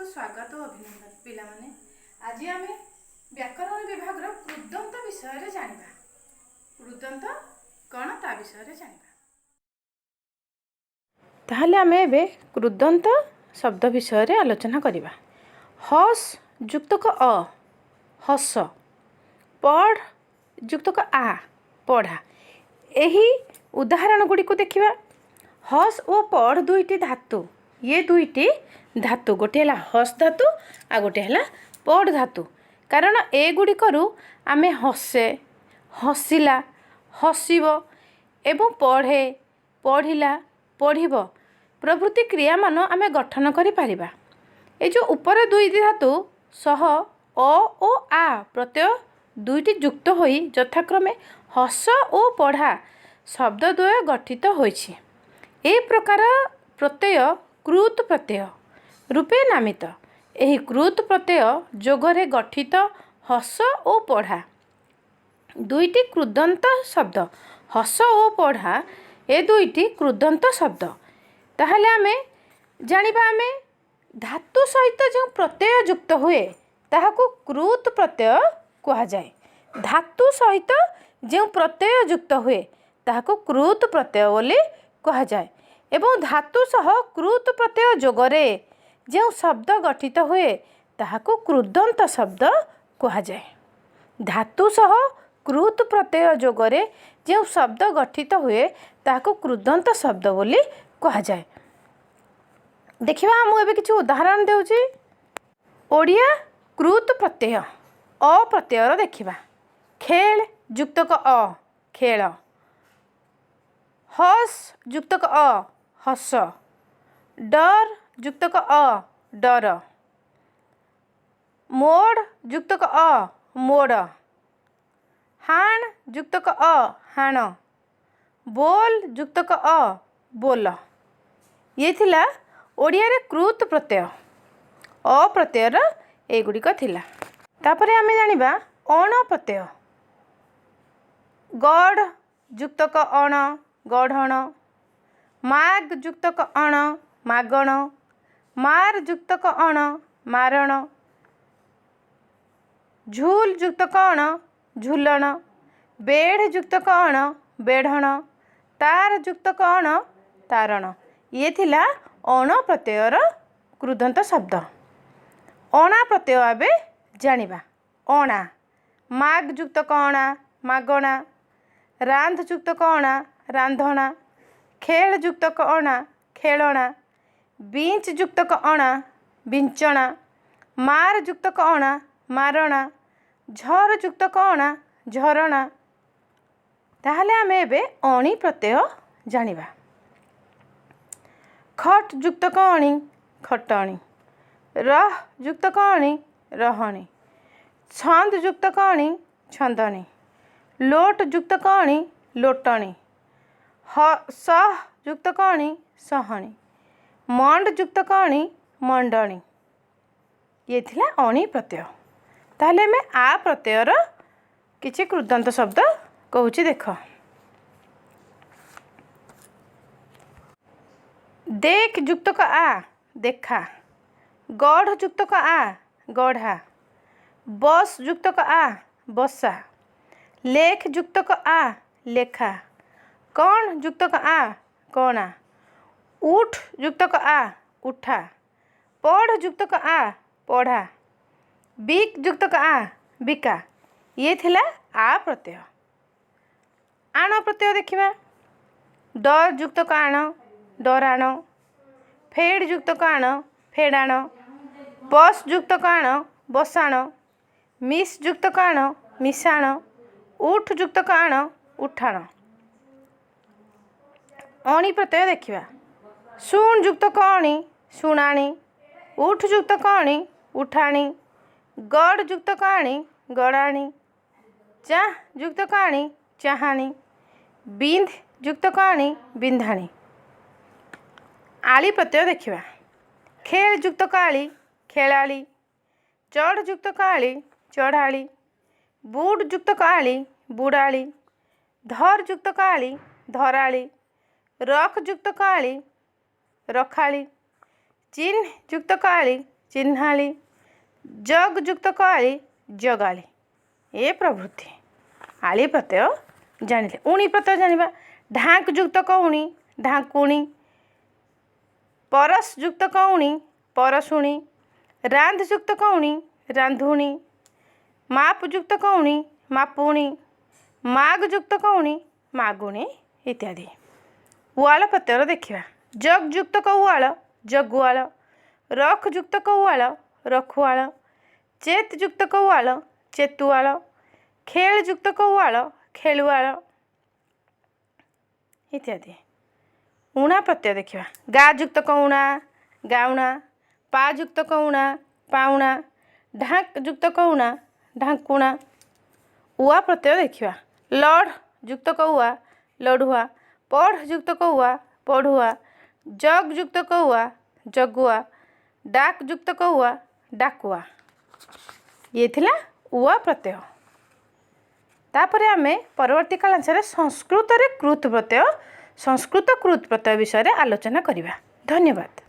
ସମସ୍ତଙ୍କୁ ସ୍ୱାଗତ ଓ ଅଭିନନ୍ଦନ। ପିଲାମାନେ, ଆଜି ଆମେ ବ୍ୟାକରଣ ବିଭାଗର କୃଦନ୍ତ ବିଷୟରେ ଜାଣିବା। କୃଦନ୍ତ କ'ଣ, ତା ବିଷୟରେ ଜାଣିବା। ତାହେଲେ ଆମେ ଏବେ କୃଦନ୍ତ ଶବ୍ଦ ବିଷୟରେ ଆଲୋଚନା କରିବା। ହସ୍ ଯୁକ୍ତକ ଅ, ହସ। ପଢ଼ ଯୁକ୍ତକ ଆ, ପଢ଼ା। ଏହି ଉଦାହରଣ ଗୁଡ଼ିକୁ ଦେଖିବା। ହସ୍ ଓ ପଢ଼ ଦୁଇଟି ଧାତୁ। ଇଏ ଦୁଇଟି ଧାତୁ, ଗୋଟିଏ ହେଲା ହସ୍ ଧାତୁ ଆଉ ଗୋଟିଏ ହେଲା ପଢ଼ ଧାତୁ। କାରଣ ଏଗୁଡ଼ିକରୁ ଆମେ ହସେ, ହସିଲା, ହସିବ ଏବଂ ପଢ଼େ, ପଢ଼ିଲା, ପଢ଼ିବ ପ୍ରଭୃତି କ୍ରିୟାମାନ ଆମେ ଗଠନ କରିପାରିବା। ଏ ଯେଉଁ ଉପର ଦୁଇଟି ଧାତୁ ସହ ଅ ଓ ଆ ପ୍ରତ୍ୟୟ ଦୁଇଟି ଯୁକ୍ତ ହୋଇ ଯଥାକ୍ରମେ ହସ ଓ ପଢ଼ା ଶବ୍ଦଦ୍ୱୟ ଗଠିତ ହୋଇଛି। ଏ ପ୍ରକାର ପ୍ରତ୍ୟୟ କୃତ୍ ପ୍ରତ୍ୟୟ ରୂପେ ନାମିତ। ଏହି କୃତ୍ ପ୍ରତ୍ୟୟ ଯୋଗରେ ଗଠିତ ହସ ଓ ପଢ଼ା ଦୁଇଟି କୃଦନ୍ତ ଶବ୍ଦ। ହସ ଓ ପଢ଼ା ଏ ଦୁଇଟି କୃଦନ୍ତ ଶବ୍ଦ। ତାହେଲେ ଆମେ ଜାଣିବା, ଆମେ ଧାତୁ ସହିତ ଯେଉଁ ପ୍ରତ୍ୟୟ ଯୁକ୍ତ ହୁଏ, ତାହାକୁ କୃତ୍ ପ୍ରତ୍ୟୟ କୁହାଯାଏ। ଧାତୁ ସହିତ ଯେଉଁ ପ୍ରତ୍ୟୟ ଯୁକ୍ତ ହୁଏ, ତାହାକୁ କୃତ୍ ପ୍ରତ୍ୟୟ ବୋଲି କୁହାଯାଏ ଏବଂ ଧାତୁ ସହ କୃତ୍ ପ୍ରତ୍ୟୟ ଯୋଗରେ ଯେଉଁ ଶବ୍ଦ ଗଠିତ ହୁଏ, ତାହାକୁ କୃଦନ୍ତ ଶବ୍ଦ କୁହାଯାଏ। ଧାତୁ ସହ କୃତ୍ ପ୍ରତ୍ୟୟ ଯୋଗରେ ଯେଉଁ ଶବ୍ଦ ଗଠିତ ହୁଏ, ତାହାକୁ କୃଦନ୍ତ ଶବ୍ଦ ବୋଲି କୁହାଯାଏ। ଦେଖିବା, ମୁଁ ଏବେ କିଛି ଉଦାହରଣ ଦେଉଛି। ଓଡ଼ିଆ କୃତ୍ ପ୍ରତ୍ୟୟ ଅ ପ୍ରତ୍ୟୟର ଦେଖିବା। ଖେଳ ଯୁକ୍ତକ ଅ, ଖେଳ। ହସ୍ ଯୁକ୍ତକ ଅ, ହସ। ଡର ଯୁକ୍ତକ ଅ, ଡର। ମୋଡ଼ ଯୁକ୍ତକ ଅ, ମୋଡ଼। ହାଣ ଯୁକ୍ତକ ଅ, ହାଣ। ବୋଲ ଯୁକ୍ତକ ଅ, ବୋଲ। ଇଏ ଥିଲା ଓଡ଼ିଆରେ କୃତ୍ ପ୍ରତ୍ୟୟ ଅ ପ୍ରତ୍ୟୟର ଏଗୁଡ଼ିକ ଥିଲା। ତାପରେ ଆମେ ଜାଣିବା ଅଣ ପ୍ରତ୍ୟୟ। ଗଢ଼ ଯୁକ୍ତକ ଅଣ, ଗଢ଼ଣ। ମାଗ ଯୁକ୍ତକ ଅଣ, ମାଗଣ। ମାର ଯୁକ୍ତକ ଅଣ, ମାରଣ। ଝୁଲ ଯୁକ୍ତକ ଅଣ, ଝୁଲଣ। ବେଢ଼ ଯୁକ୍ତକ ଅଣ, ବେଢ଼ଣ। ତାର ଯୁକ୍ତକ ଅଣ, ତାରଣ। ଇଏ ଥିଲା ଅଣ ପ୍ରତ୍ୟୟର କୃଦନ୍ତ ଶବ୍ଦ। ଅଣା ପ୍ରତ୍ୟୟ ଏବେ ଜାଣିବା। ଅଣା, ମାଗ ଯୁକ୍ତକ ଅଣା, ମାଗଣା। ରାନ୍ଧ ଯୁକ୍ତକ ଅଣା, ରାନ୍ଧଣା। ଖେଳ ଯୁକ୍ତକ ଅଣା, ଖେଳଣା। ବିଞ୍ଚ ଯୁକ୍ତକ ଅଣା, ବିଞ୍ଚଣା। ମାର ଯୁକ୍ତକ ଅଣା, ମାରଣା। ଝର ଯୁକ୍ତକ ଅଣା, ଝରଣା। ତାହେଲେ ଆମେ ଏବେ ଅଣି ପ୍ରତ୍ୟୟ ଜାଣିବା। ଖଟ ଯୁକ୍ତକ ଅଣି, ଖଟଣି। ରହ ଯୁକ୍ତକ ଅଣି, ରହଣି। ଛନ୍ଦ ଯୁକ୍ତକ ଅଣି, ଛନ୍ଦଣି। ଲୋଟ ଯୁକ୍ତକ ଅଣି, ଲୋଟଣି। ସହ ଯୁକ୍ତକ ଅଣି, ସହଣି। ମଣ୍ଡ ଯୁକ୍ତକ ଅଣି, ମଣ୍ଡଣି। ଇଏ ଥିଲା ଅଣି ପ୍ରତ୍ୟୟ। ତାହେଲେ ଆମେ ଆ ପ୍ରତ୍ୟୟର କିଛି କୃଦନ୍ତ ଶବ୍ଦ କହୁଛି, ଦେଖ। ଦେଖ ଯୁକ୍ତକ ଆ, ଦେଖା। ଗଢ଼ ଯୁକ୍ତକ ଆ, ଗଢ଼ା। ବସ୍ ଯୁକ୍ତକ ଆ, ବସା। ଲେଖ ଯୁକ୍ତକ ଆ, ଲେଖା। କଣ ଯୁକ୍ତକ ଆ, କଣା। ଉଠ ଯୁକ୍ତକ ଆ, ଉଠା। ପଢ଼ ଯୁକ୍ତକ ଆ, ପଢ଼ା। ବିକ୍ ଯୁକ୍ତକ ଆ, ବିକା। ଇଏ ଥିଲା ଆ ପ୍ରତ୍ୟୟ। ଆଣ ପ୍ରତ୍ୟୟ ଦେଖିବା। ଡର ଯୁକ୍ତକ ଆଣ, ଡରାଣ। ଫେଡ଼ ଯୁକ୍ତକ ଆଣ, ଫେଡ଼ାଣ। ବସ୍ ଯୁକ୍ତକ ଆଣ, ବସାଣ। ମିସ୍ ଯୁକ୍ତକ ଆଣ, ମିଶାଣ। ଉଠ ଯୁକ୍ତକ ଆଣ, ଉଠାଣ। ଅଣି ପ୍ରତ୍ୟୟ ଦେଖିବା। ଶୁଣ ଯୁକ୍ତକ ଅଣି, ଶୁଣାଣି। ଉଠ ଯୁକ୍ତକ ଅଣି, ଉଠାଣି। ଗଡ଼ ଯୁକ୍ତକ ଆଣି, ଗଡ଼ାଣି। ଚାହ ଯୁକ୍ତକ ଆଣି, ଚାହାଣି। ବିନ୍ଧ ଯୁକ୍ତକ ଆଣି, ବିନ୍ଧାଣି। ଆଳି ପ୍ରତ୍ୟୟ ଦେଖିବା। ଖେଳ ଯୁକ୍ତକ ଆଳି, ଖେଳାଳି। ଚଢ଼ ଯୁକ୍ତକ ଆଳି, ଚଢ଼ାଳି। ବୁଡ଼ ଯୁକ୍ତକ ଆଳି, ବୁଡ଼ାଳି। ଧର ଯୁକ୍ତକ ଆଳି, ଧରାଳି। ରଖ ଯୁକ୍ତକ ଆଳି, ରଖାଳି। ଚିହ୍ନ ଯୁକ୍ତକ ଆଳି, ଚିହ୍ନାଳି, ଜଗ୍ ଯୁକ୍ତକ ଆଳି, ଜଗାଳି ଏ ପ୍ରଭୃତି। ଆଳି ପ୍ରତ୍ୟୟ ଜାଣିଲେ, ଉଣି ପ୍ରତ୍ୟୟ ଜାଣିବା। ଢାଙ୍କ ଯୁକ୍ତକ ଉଣି, ଢାଙ୍କୁଣୀ। ପରସ ଯୁକ୍ତକ ଉଣି, ପରଶୁଣି। ରାନ୍ଧ ଯୁକ୍ତକ ଉଣି, ରାନ୍ଧୁଣୀ। ମାପ ଯୁକ୍ତକ ଉଣି, ମାପୁଣି। ମାଗ ଯୁକ୍ତକ ଉଣି, ମାଗୁଣି ଇତ୍ୟାଦି। ଉଆଳ ପ୍ରତ୍ୟୟର ଦେଖିବା। ଜଗ୍ ଯୁକ୍ତକ ଉଆଳ, ଜଗୁଆଳ। ରଖ ଯୁକ୍ତକ ଉଆଳ, ରଖୁଆଳ। ଚେତ ଯୁକ୍ତକ ଉଆଳ, ଚେତୁଆଳ। ଖେଳ ଯୁକ୍ତକ ଉଆଳ, ଖେଳୁଆଳ ଇତ୍ୟାଦି। ଉଣା ପ୍ରତ୍ୟୟ ଦେଖିବା। ଗା ଯୁକ୍ତକ ଉଣା, ଗାଉଣା। ପା ଯୁକ୍ତକ ଉଣା, ପାଉଣା। ଢାଙ୍କ ଯୁକ୍ତକ ଉଣା, ଢାଙ୍କୁଣା। ଉଆ ପ୍ରତ୍ୟୟ ଦେଖିବା। ଲଢ଼ ଯୁକ୍ତକ ଉଆ, ଲଢ଼ୁଆ। ପଢ଼ ଯୁକ୍ତକ ଉଆ, ପଢ଼ୁଆ। ଜଗ୍ ଯୁକ୍ତକ ଉଆ, ଜଗୁଆ। ଡାକ ଯୁକ୍ତକ ଉଆ, ଡାକୁଆ। ଇଏ ଥିଲା ଉଆ ପ୍ରତ୍ୟୟ। ତାପରେ ଆମେ ପରବର୍ତ୍ତୀ କ୍ଲାସରେ ସଂସ୍କୃତରେ କୃତ୍ ପ୍ରତ୍ୟୟ, ସଂସ୍କୃତ କୃତ୍ ପ୍ରତ୍ୟୟ ବିଷୟରେ ଆଲୋଚନା କରିବା। ଧନ୍ୟବାଦ।